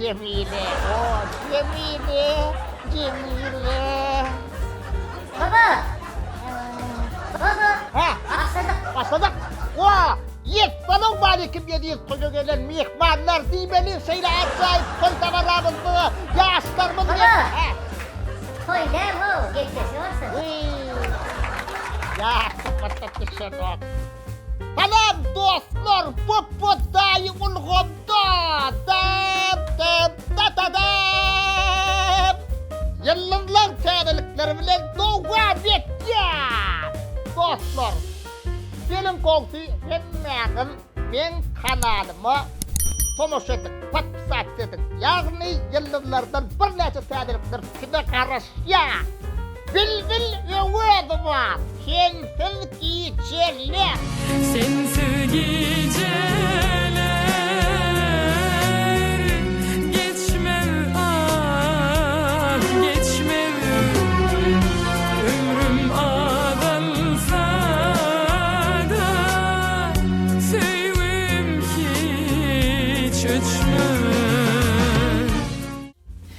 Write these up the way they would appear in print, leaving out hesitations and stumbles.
Jemile, o Jemile, Jemile. Baba! Baba! Ha, Başladyk. başladyk. Wa, Essalawmaleýkim eziz toýa gelen myhmanlar diýmeli şeýle ajaýyp toý dabaramyzda ýaşlarymyz Baba! Ha. Toý däl ho, gepleşik bolsun. Ýa, düşenok. Salam dostlar, bu Daýy ulgamda dam dam da da dam. Ýyldyzlar täzelikleri bilen dowam etýär. Dostlar, geliň gowsy hemmäňiz meň kanalyma tomaşa ediň, podpisatsa ediň. Ýagny ýyldyzlardan birnäçe täzelikler size garaşýar. Bilbil Öwezowa, Sensiz gijeler. Sensiz gijeler geçmez ah geçmez Ömrüm azalsa-da söýgüm hiç öçmez.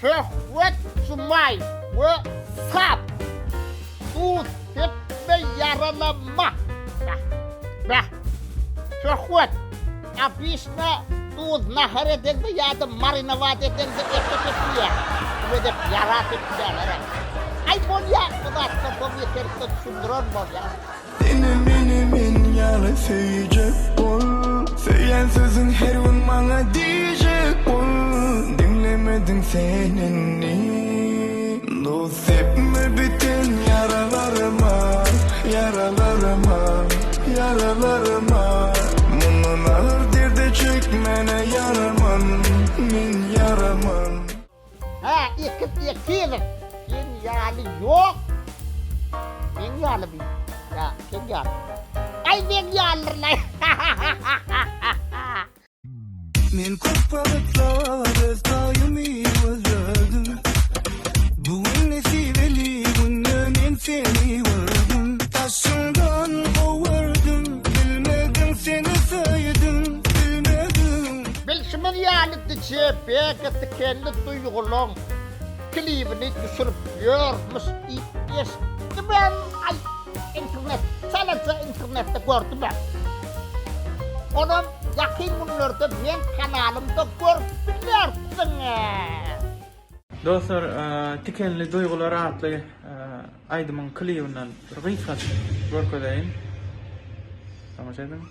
Söhbet Jumaýew we Sap Duz sepme ýaralama. Beh. Beh. Söhbet, obyçno duz nahar edeňde ýa-da marinowat edeňde ete sepilýär. Bu gezek ýara sepýärler. Aý bolýa bu zatlar soň ýeterlikde düşündirerin bolýa. Seni meni men ýaly söýjek bol Söýen sözüň her gün maňa diýjek bol Diňlemediň sen indi Duz sepme biten ýaralaryma Ýaralaryma Ýaralaryma Mundan agyr derde çekmäne ýaraman Men ýaraman. Hä, ekiz ekizow, seň ýaly ýok. Meň ýalymy? Ýa, seň ýaly. Aý, meň ýalydyrlaý. Men köp wagtlap öz taýymy gözledim. Bu gün nesibeli günde men seni gördüm. Daşyňdan gowurdym, bilmedim seni söýdüm, bilmedim. Bilşimiz ýaly DJ Bega Tikenli duýgulaň klibini düşürip ýörmüş diýip eşitdimem aý internet çalaja internetde gördümem. Onam ýakyn günlerde meň kanalymda görüp bilersiňiz. Dostlar Tikenli duýgular atly aýdymyň klibinden bir gysgajyk görkezeýin. Tomaşa ediň.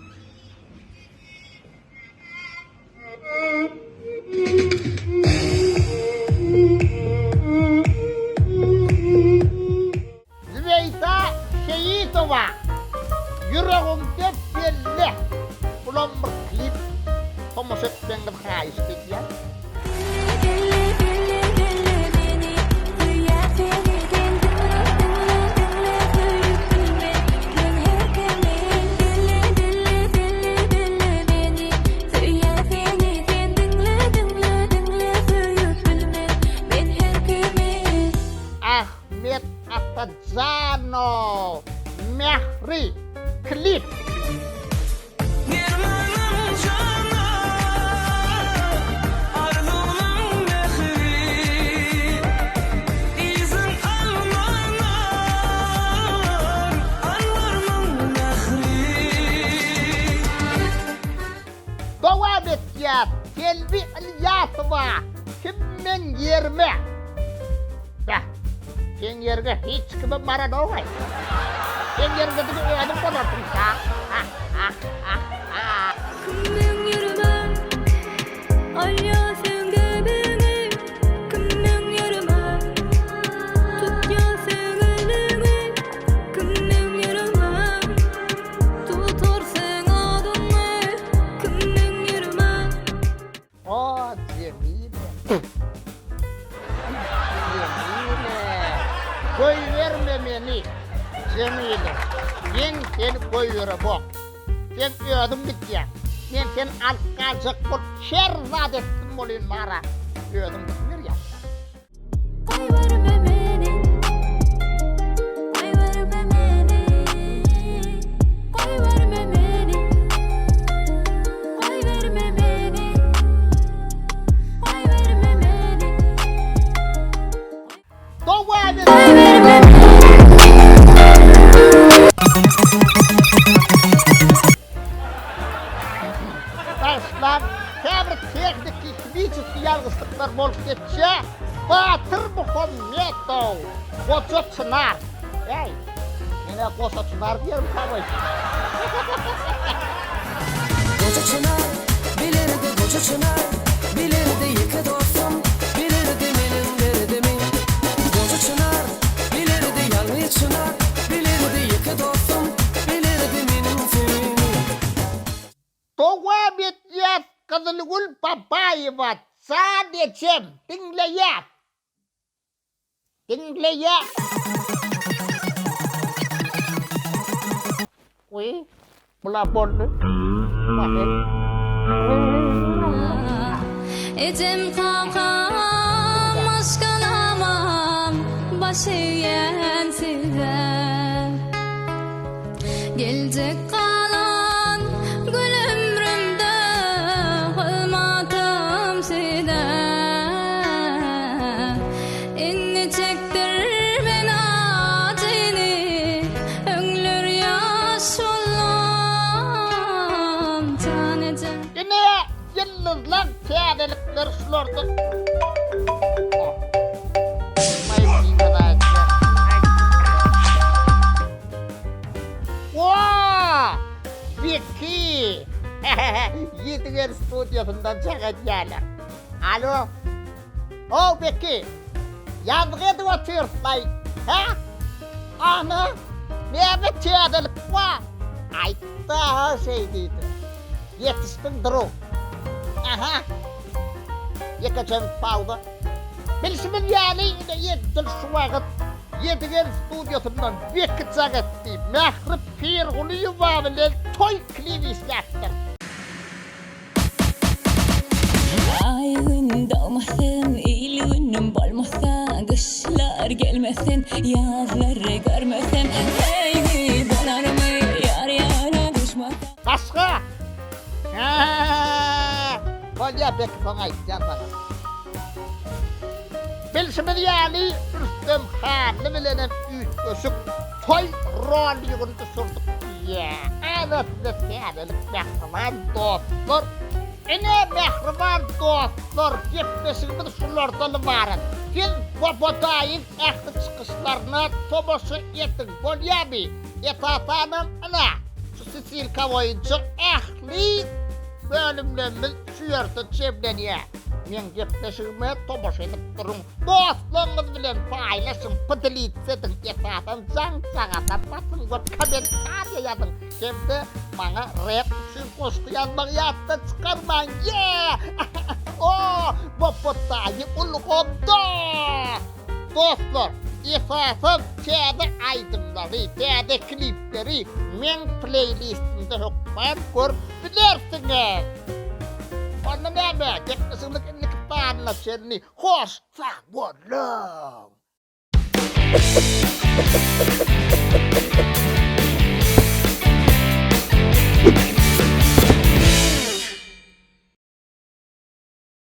Zübeýda Seýidowa Ýüregiňde belle Bulam bir klip tomaşa etmegiňizi haýyşt edýän. Dille dille dille meni Söýýän seni sen diňle diňle diňle Söýüp bilmen men her kimi Dille dille dille dille meni Söýýän seni sen diňle diňle diňle Söýüp bilmen men her kimi. Ahmet Atajanow Mähri klip. Dermanym jana, arzuwlaň mähri, Yzyň almanar, almarmyň mähri. Dowam etýär Selbi Ylýasowa Kim meň ýerime? Beh, seň ýeriňe hiç kimem baranok-aý. Seň ýeriňde diňe özüň bolarsyň, ha-ha-ha-ha. Kim meň ýerime alýa seň demiňi, Kim meň ýerime tutýa seň eliňi, Kim meň ýerime tutar seň adyňy, Kim meň ýerime. O Jemile. Jemile. Goýberme meni. Jemile. Men seni goýberemok. Sen özüň gitýäň. Men seni alyp galjak bolup her zat etdim welin bara özüň gitmerýäň. geçýär Batyr Muhammedow, Goja Çynar. Äý, men-ä Goşa Çynar diýerin karoç. Goja çynar, bilirdi goja çynar, Bilirdi ýeke dostum, bilirdi meniň derdimi. Goja çynar, bilirdi ýalňyz çynar, Bilirdi ýeke dostum, bilirdi meniň söýgimi. Dowam edýäs Gyzylgül Babaýewa jan ejem diňleýäs. Diňleýä. Goý, bula boldy. Ejem kakam maşgalamam baş egýän size. Geljek galan gül ömrümde hyzmatym size. Indi çekdirmen ajyny, öňler ýaş boldum, jan ejem. Ine, ýyldyzlaň täzelikleri şulardan. Wah! Beki! Ýediger studiýasyndan jaň edýärler. Alo? How, Beki! Ýazgy edip otyrys-laý. Hä? Ana, näme täzelik bar? Aýt-da, şeý diýdi. Ýetişdiň duruw. Aha. Ýekeje pauza. Bilşimiz ýaly, ine edil şu wagt Ýedigen studiýasyndan Beki jaň etdi. Mähri Pirgulyýewa bilen toý klibi işläpdir. Aý-gün dogmasyn, il-günüm bolmasa, Gyşlar gelmesin, ýazlary görmesem, Söýgi bolarmy ýar-ýara duşmasa. Başga? Hä-hä-hä! Bolýa, Beki soň aýtýan saňa. Bilşimiz ýaly, Rüstem Hanly bilenem üýtgeşik toý roligini düşürdik diýýär. Ana size täzelik mähriban dostlar! Ine, mähriban dostlar, gepleşigimiz şulardan ybarat. Siz Babadaýyň ähli çykyşlaryna tomaşa ediň, bolýamy? Esasanam, ine, şu ssilka boýunça ähli bölümlerimiz şu ýerde jemlenýär. Meň gepleşigime tomaşa edip duruň. Dostlaryňyz bilen paýlaşyň, podelitsa ediň, esasan jaňjagaza basyň we kommentariýa ýazyň hem-de maňa rep üçin goşgy ýazmagy ýatdan çykarmaň. Ýee! O, Bobotdaýy ulgamda! Dostlar, esasan täze aýdymlary, täze klipleri meň pleýlistimde hökman görüp bilersiňiz. Onda näme, gepleşigimiz indiki sanyna çenli hoş sag boluň!